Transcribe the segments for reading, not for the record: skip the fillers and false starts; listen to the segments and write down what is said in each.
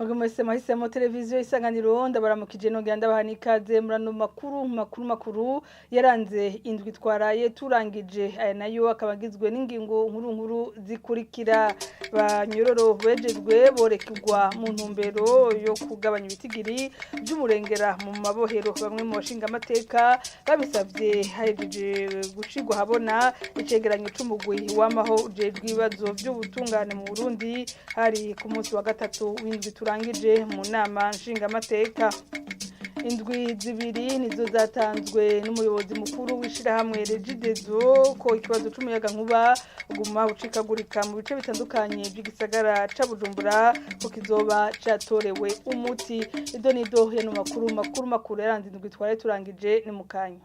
Mwese mwahisemo televiziyo isanganiro ndabaramukije nongera ndabaha n'ikaze muri ano makuru makuru makuru yaranze indwi twaraye turangije. Aya nayo akaba agizwe n'ingingo nkuru nkuru zikurikira: banyororo bejejwe borekirwa mu ntumbero yo kugabanya ibitigiri by'umurengera mu mabohero. Bamwe mu bashinga amateka babisabye hahejeje gucirwa habona icegeranyo c'umugwi w'amaho ujejwe ibibazo by'ubutungane mu Burundi, hari ku munsi wa gatatu w'indwi turangije mu nama nshingamateka. Indwi zibiri nizo zatanzwe n'umuyobozi mukuru w'ishirahamwe Regideso ko ikibazo c'umuyaga nkuba uguma ucikagurika mu bice bitandukanye by'igisagara ca Bujumbura ko kizoba catorewe umuti. Ido nido yano makuru makuru makuru yaranze indwi twari turangije ni mukanya.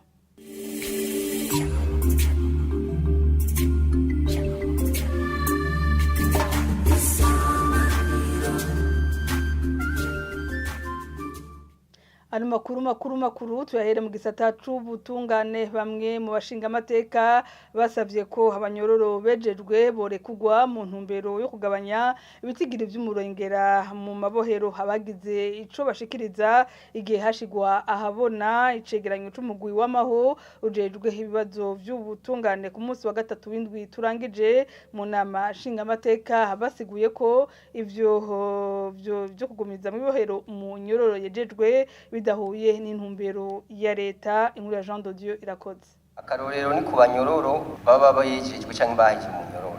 Ano makuru makuru makuru tuyahere mu gisata c'ubutungane. Bamwe mu bashinga amateka basavye ko abanyororo bejejwe borekugwa mu ntumbero yo kugabanya ibitigiri vy'umurengera mu mabohero. Abagize ico bashikiriza igihe hashigwa ahabona icegeranyo c'umugwi w'amaho ujejwe ibibazo vy'ubutungane ku munsi wa gatatu w'indwi turangije mu nama nshingamateka, basiguye ko ivyo vyo kugumiza mu ibohero mu nyororo yejejwe bidahuye n'intumbero ya leta. Inkuru ya Jean de Dieu Irakoze. Akarorero ni ku banyororo baba bayejejwe canke baheje mu nyororo,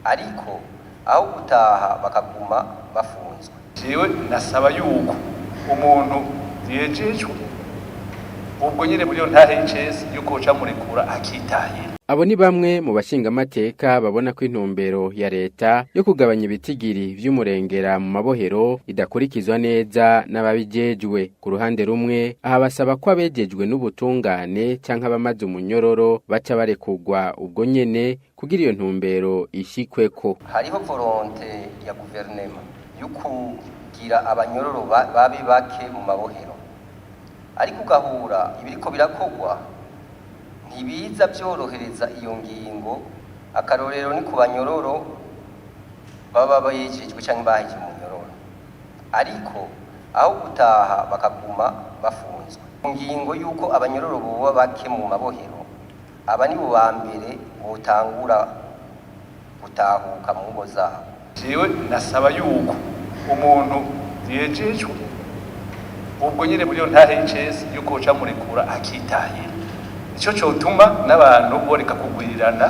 ariko aho gutaha bakaguma bafunzwe. Jewe nasaba yuko umuntu yejejwe ubwo nyene muri yo ntahe y'icese yuko uca murekura akitahira. Abo ni bamwe mu bashingamateka babona ko intumbero ya leta yo kugabanya ibitigiri vy'umurengera mu mabohero idakurikizwa neza n'ababijejwe. Ku ruhande rumwe, aha basaba ko abejejwe n'ubutungane canke abamaze umunyororo baca barekugwa ubwo nyene kugira iyo ntumbero ishikweko. Hariho volonté ya guverinema yo kugira abanyororo babe bake mu mabohero, ariko ugahura ibiriko birakogwa ntibiza byorohereza iyo ngingo. Akarorero ni ku banyororo baba bayejejwe canke baheje mu nyororo, ariko aho gutaha bakaguma bafunzwe. Ingingo y'uko abanyororo boba bake mu mabohero, aba nibo ba mbere botangura gutahuka mu ngo zabo. Jewe nasaba yuko umuntu yejejwe ubwo nyene muri yo ntahe y'icese yuko uca murekura akitahira. Ico cotuma n'abantu boreka kugwirirana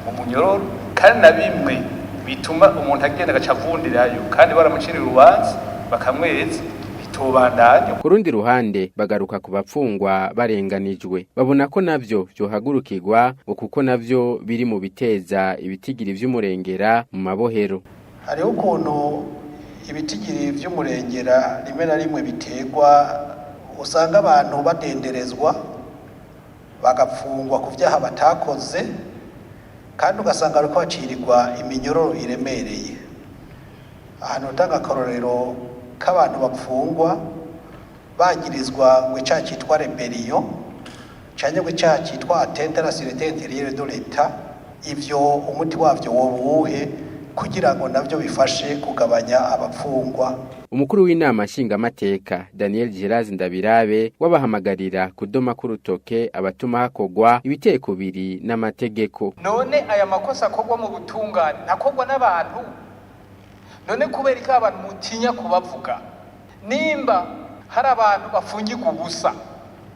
mu munyororo, kandi na bimwe bituma umuntu agenda agaca avundirayo kandi baramuciriye urubanza bakamweza bitobandanya. Ku rundi ruhande, bagaruka ku bapfungwa barenganijwe, babona ko navyo vyohagurukirwa ngo kuko navyo biri mu biteza ibitigiri vy'umurengera mu mabohero. Hariho ukuntu ibitigiri vy'umurengera rimwe na rimwe biterwa, usanga abantu badenderezwa bagapfungwa ku vyaha batakoze, kandi ugasanga bariko bacirirwa iminyororo iremereye. Ahantu utanga akarorero k'abantu bapfungwa bagirizwa ngo icaha citwa rébellion canke ngo icaha citwa atteinte à la sûreté intérieure de l'État, ivyo umuti wavyo woba uwuhe kugira ngo navyo bifashe kugabanya abapfungwa? Umukuru w'inama nshingamateka Daniel Girazi Ndabirabe wabahamagarira kudoma k'urutoke abatuma hakogwa ibiteko biri n'amategeko. None aya makosa akorwa mu butungane ntakorwa n'abantu? None kubera ko abantu mutinya kubavuga? Nimba hari abantu bafungirwa ubusa,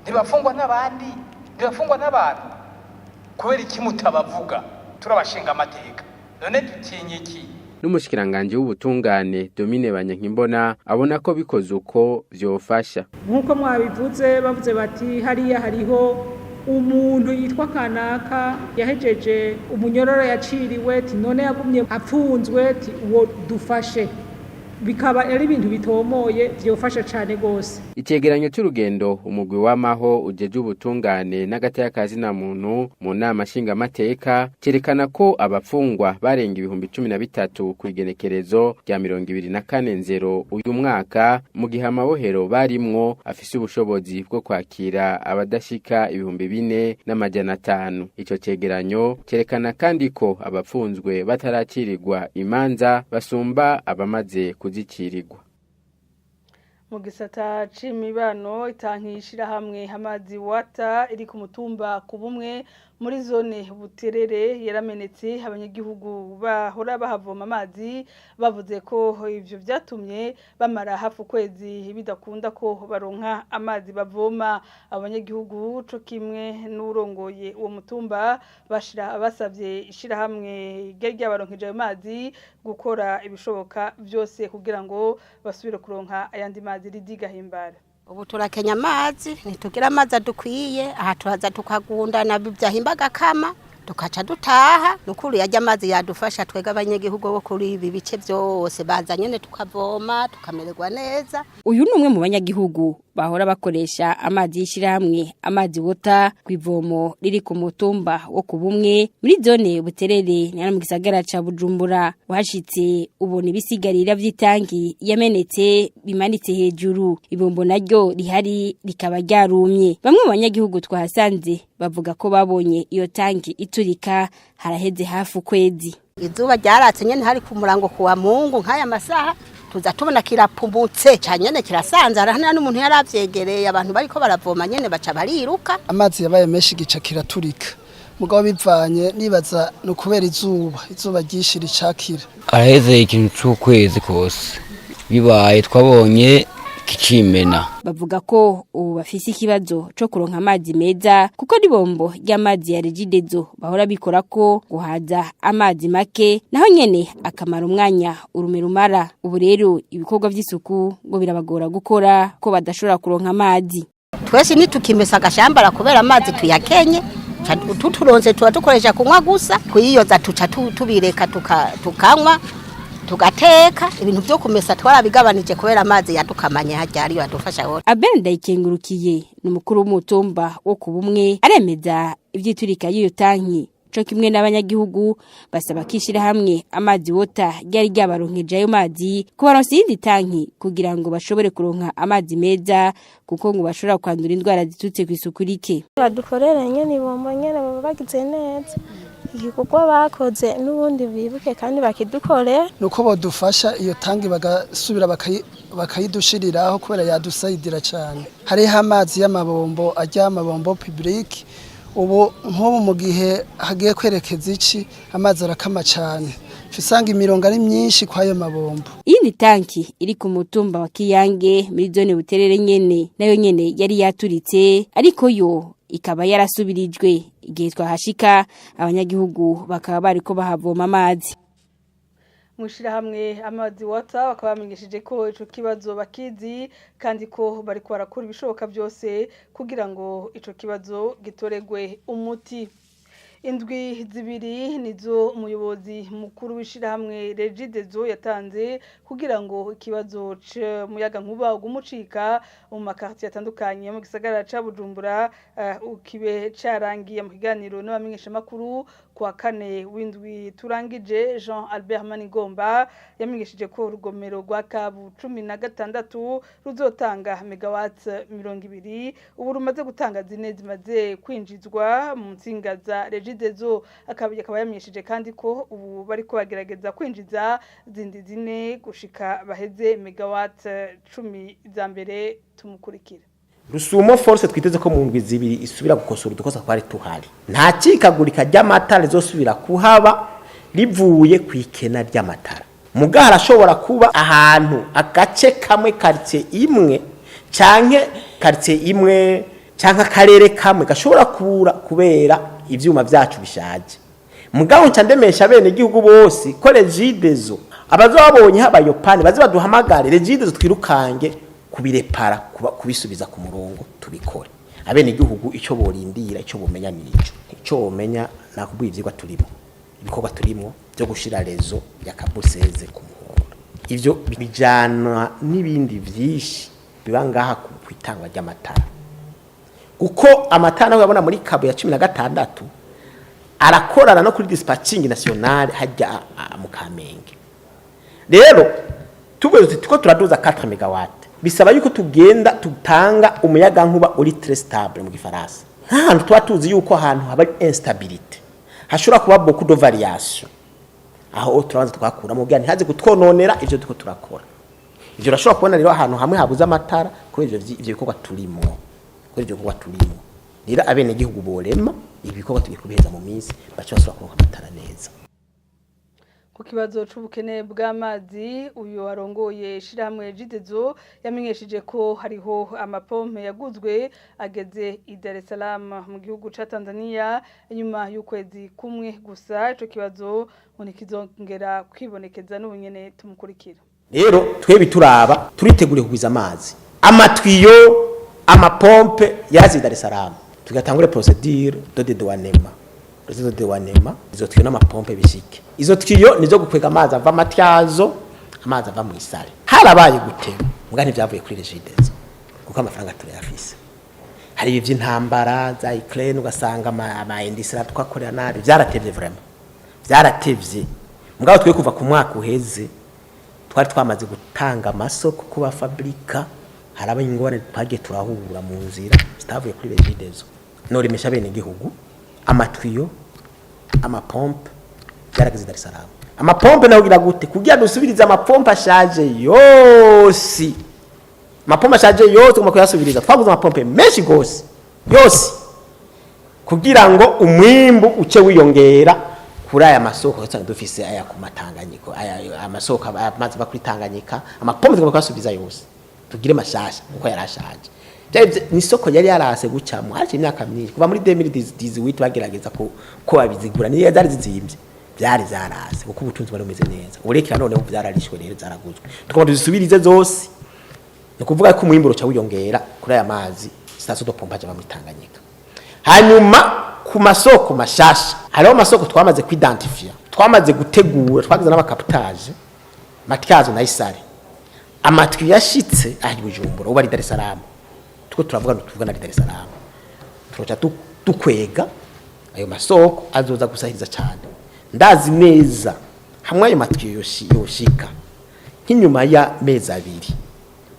ntibafungwa n'abandi? Ntibafungwa n'abantu? Kubera iki mutabavuga? Turabashinga amateka, none dutinya iki? N'umushikiranganje w'ubutungane Domine Banyankimbona abona ko bikoze uko vyofasha. Nk'uko mwabivuze, bavuze bati hariya hariho umuntu yitwa kanaka yahejeje umunyororo yaciriwe, ti none yagumye apfunzwe, ti uwo dufashe, bikaba ari ibintu bitomoye vyofasha cane gose. Icegeranyo c'urugendo umugwi w'amaho ujeje ubutungane n'agateka na muntu mu nama nshingamateka cerekana ko abapfungwa barenga 13,000 ku igenekerezo rya 24 nzero uyu mwaka, mu gihe amabohero barimwo afise ubushobozi bwo kwakira abadashika 4,500. Ico cegeranyo cerekana kandi ko abapfunzwe bataracirirwa imanza basumba abamaze kuzicirirwa. Mu gisata c'imibano, itanki y'ishirahamwe Amazi Water iri ku mutumba ku Bumwe muri zone Buterere yaramenetse. Abanyagihugu bahora bahavoma amazi bavuze ko ivyo vyatumye bamara hafi ukwezi bidakunda ko baronka amazi bavoma. Abanyagihugu co kimwe n'urongoye uwo mutumba bashira basavye ishirahamwe ryari ryabaronkeje ayo mazi gukora ibishoboka vyose kugira ngo basubire kuronka ayandi mazi. Ridigahimbara. Ubu turakenya amazi, ntitugira amazi adukwiye. Aha turaza tukagundana, byahimba agakama tukaca dutaha. Nukuri yajya amazi yadufasha twega abanyagihugu bo kuri ibi bice byose, baza nyene tukavoma tukamererwa neza. Uyu ni umwe mu banyagihugu bahora bakoresha amazi y'ishyirahamwe Amazi Water ku ivomo riri ku mutumba wo ku Bumwe muri zone Buterere, ni hano mu gisagara ca Bujumbura. Uhashitse ubona ibisigarira vy'itangi yamenetse bimanitse hejuru, ibombo naryo rihari rikaba ryarumye. Bamwe mu banyagihugu twahasanze bavuga ko babonye iyo tangi iturika haraheze hafi ukwezi. Izuba ryaratse nyene hari ku murango kuwa Mungu nk'aya masaha, tuza tubona kirapumutse ca nyene kirasanzara, hano n'umuntu yaravyegereye, abantu bariko baravoma nyene baca bariruka. Amazi yabaye menshi gica kiraturika, mugabo bivanye nibaza ni ukubera izuba ryinshi ricakira. Araheze ikintu c'ukwezi kose bibaye, twabonye kikimena. Bavuga ko ubu bafise ikibazo co kuronka amazi meza, kuko n'ibombo ry'amazi ya Regideso bahora bikora ko guhaza amazi make, naho nyene akamara umwanya urume rumara. Ubu rero ibikorwa vy'isuku ngo birabagora gukora ko badashobora kuronka amazi. Twese nitukimesa agashambara kubera amazi tuyakenye. Tuturonse tuba dukoresha kunywa gusa, kuyiyoza tuca tubireka, tukanywa, tugateka. Ibintu byo kumesa twarabigabanije kubera amazi yadukamanye hajya ariyo adufasha hose. Abel Ndayikengurukiye ni umukuru w'umutumba wo ku Bumwe, aremeza ivy'iturika y'iyo tanki co kimwe n'abanyagihugu. Basaba ko ishirahamwe Amazi Water ryari ryabaronkeje ayo mazi kubaronsa iyindi tanki kugira ngo bashobore kuronka amazi meza, kuko ngo bashobora kwandura indwara ziturutse kw'isuku rike. Badukorere nyene ibombo nyene, baba bagize neza igikorwa bakoze, n'ubundi bibuke kandi bakidukorere. Nuko bodufasha iyo tangi bagasubira bakayidushiriraho kubera yadusayidira cyane. Hariho amazi y'amabombo ajya amabombo public, ubu nk'ubu mu gihe hagiye kwerekeza ici amazi arakama cyane, usanga imirongo ari myinshi kw'ayo mabombo. Iyindi tanki iri ku mutumba wa Kiyange muri zone Buterere nyene, nayo nyene yari yaturitse, ariko yo ikaba yarasubirijwe. Igihe twahashika, abanyagihugu bakaba bariko bahavoma amazi. Mwishirahamwe Amazi Water bakaba bamenyesheje ko ico kibazo bakizi kandi ko bariko barakora ibishoboka byose kugira ngo ico kibazo gitoregwe umuti. Indwi 2 nizo umuyobozi mukuru w'ishirahamwe Regideso yatanze kugira ngo ikibazo c'umuyaga nkuba ugumucika mu makartier atandukanye mu gisagara ca Bujumbura ukibe carangiye. Mu kiganiro n'abamenyesha makuru kuwa kane w'indwi turangije, Jean Albert Manigomba yamenyesheje ko urugomero rwa Kabu 16 ruzotanga megawatts 20, ubu rumaze gutanga 4 zimaze kwinjizwa mu nsinga za Regideso. Akaba yamenyesheje kandi ko ubu bariko bagerageza kwinjiza zindi 4 gushika baheze megawatt 10 za mbere. Tumukurikira. Rusumo Force twiteze ko mu ndwi 2 isubira gukosora udukosa twari tuhari. Nta cikagurika ry'amatara rizosubira kuhaba rivuye ku ikena ry'amatara. Muga harashobora kuba ahantu agace kamwe, quartier imwe canke quartier imwe canke akarere kamwe gashobora kubura kubera ivyuma vyacu bishaje. Mugabo nca ndemesha bene igihugu bose ko Regideso, abazo babonye habayo panne, baze baduhamagare Regideso twirukange kubirepara, kubisubiza ku murongo, tubikore. Abene igihugu ico borindira, ico bomenya nico ico bomenya, nakubwiye ivyigwa turimo, ibikorwa turimo byo gushira réseau ya kabuseze ku muhondo. Ivyo bijana n'ibindi vyinshi biba ngaha ku itangwa ry'amatara, kuko amatara naho yabona muri kabo ya 16 arakorana no kuri dispatching nationale hajya mu Kamenge. Rero tuvuze tuti ko turaduza 4 megawatt, bisaba yuko tugenda tutanga umuyaga nkuba uri très stable mu gifaransa. Nk'ahantu tuba tuzi yuko ahantu haba instabilité, hashobora kuba beaucoup de variation, aho turabanza twakuramo kugira ntihaze kutwononera ivyo tuko turakora. Ivyo urashobora kubona rero ahantu hamwe habuze amatara kubera ivyo bikorwa turimwo, kubera ivyo bikorwa turimwo. Rero abenegihugu borema, ibikorwa tugiye kubiheza mu minsi, baca basubira kuronka amatara neza. Ku kibazo c'ubukene bw'amazi, uyu arongoye ishirahamwe Regideso yamenyesheje ko hariho amapompe yaguzwe ageze i Dar es Salaam mu gihugu ca Tanzania inyuma y'ukwezi kumwe gusa. Ico kibazo ngo ntikizongera kwibonekeza n'ubunyene. Tumukurikira. Rero twebwe turaba turiteguriye kugwiza amazi, amatwiyo, amapompe yarazi Dar es Salaam, tugatangure procédure de dédouanement, procédure de dédouanement. Izo twiyo n'amapompe bishike, izo twiyo nizo gukwega amazi ava Matyazo, amazi ava mu Isare. Harabaye gutema, muga ntivyavuye kuri Regideso kuko amafaranga turayafise. Hari ibi vy'intambara za Ukraine, ugasanga ama industrie twakorera nabi, vyaratevye, vraiment vyaratevye. Mugabo twe kuva ku mwaka uheze twari twamaze gutanga amasoko ku bafabrika. Haraba ingorane twagiye turahura mu nzira zitavuye kuri Regideso. Noremesha bene gihugu, amatwiyo, amapompe byarageze Dar es Salaam. Amapompe naho gira gute kugira dusubirize amapompe ashaje yose? Amapompe ashaje yose tugomba kuyasubiriza. Twaguze amapompe menshi gose yose kugira ngo umwimbu uce wiyongera kuri aya masoko usanga dufise, aya ku matanganyiko, aya amasoko amazi ava kuri Tanganyika. Amapompe tugomba kuyasubiza yose, tugire mashasha kuko yarashaje. Byari ni isoko yari yarase gucamo haje imyaka myinshi, kuva muri 2018 bagerageza ko babizigura, niyo zari zizimvye, byari zarase kuko ubutunzi bwari bumeze neza. Urekera noneho byararishwe rero, zaraguzwe, tugomba tuzisubirize zose. Ni ukuvuga ko umwimbu uca wiyongera kuri aya mazi station de pompage ava muri Tanganyika. Hanyuma ku masoko mashasha, hariho amasoko twamaze kwidentifia, twamaze gutegura, twagize n'amacaptage Matyazo na Isare. Amatwi yashitse aho i Bujumbura, ubu ari Dar es Salaam, tuko turavuga, tuvugana ari Dar es Salaam. Turoca dukwega ayo masoko azoza gusahiriza cyane. Ndazi neza hamwe ayo matwi yoshika nk'inyuma ya mezi 2,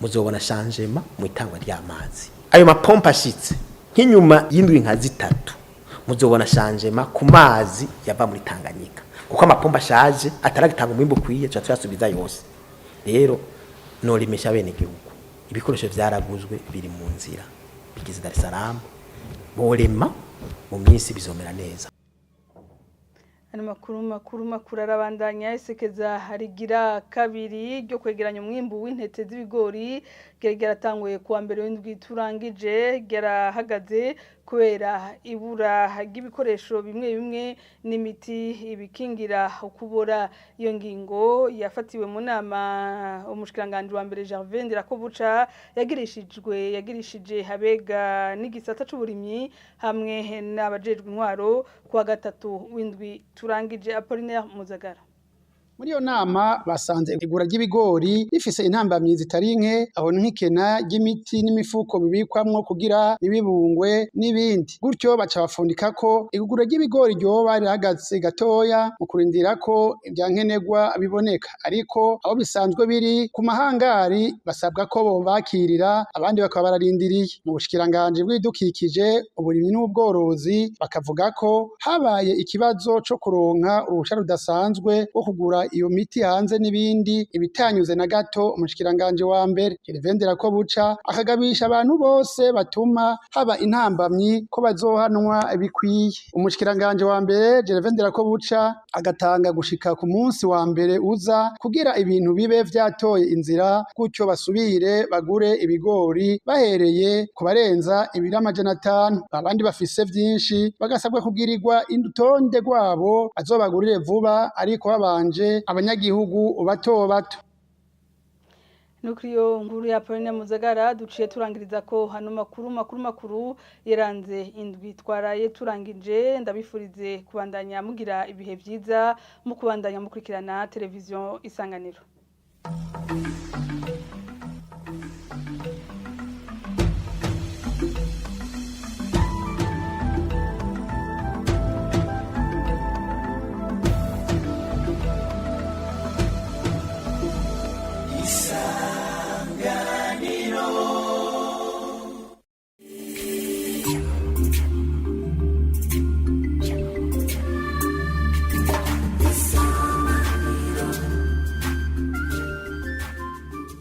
muzobona changement mu itangwa ry'amazi. Ayo mapompa ashitse nk'inyuma y'indwi nka 3, muzobona changement ku mazi yava muri Tanganyika, kuko amapompa ashaje ataragitanga umwimbu ukwiye, tuba tuyasubiza yose. Rero norimesha bene gihugu, ibikoresho vyaraguzwe, biri mu nzira, bigeze Dar es Salaam. Borema, mu minsi bizomera neza. Ano makuru arabandanya. Isekeza rigira kabiri ryo kwegeranya umwimbu w'intete z'ibigori ryaratanguye kuwa mbere w'indwi turangije, ryarahagaze kubera ibura ry'ibikoresho bimwe bimwe n'imiti ibikingira ukubora. Iyo ngingo yafatiwe mu nama umushikiranganji wa mbere Gervais Ndirakobuca yagirishije abega n'igisata c'uburimyi hamwe n'abajejwe intwaro kuwa gatatu w'indwi turangije. Apollinaire Muzagara. Muri iyo nama basanze igura ry'ibigori rifise intambamyi zitari nke, aho nk'ikena ry'imiti n'imifuko bibikwamwo kugira ntibibungwe n'ibindi. Gutyo baca bafundika ko igura ry'ibigori ryoba rihagaze gatoya mu kurindira ko ivyankenerwa biboneka, ariko aho bisanzwe biri ku mahangari basabwa ko bobakirira, abandi bakaba bararindiriye. Mu bushikiranganji bw'ibidukikije, uburimyi n'ubworozi bakavuga ko habaye ikibazo co kuronka uruhusha rudasanzwe rwo kugura iyo miti hanze n'ibindi, ibitanyuze na gato umushikiranganje wa mbere Gervais Ndirakobuca akagabisha abantu bose batuma haba intambamyi ko bazohanwa bikwiye. Umushikiranganje wa mbere Gervais Ndirakobuca agatanga gushika ku munsi wa mbere uza kugira ibintu bibe vyatoye inzira, gutyo basubire bagure ibigori bahereye ku barenza ibiro 500, abandi bafise vyinshi bagasabwa kugirirwa urutonde rwabo azobagurire vuba, ariko babanje abanyagihugu bato bato. Nukriyo nkuru ya Pauline Muzagara duciye turangiriza ko hano makuru yaranze indwi twaraye turangije. Ndabifurize kubandanya mugira ibihe vyiza mu kubandanya mukurikirana televiziyo Isanganiro.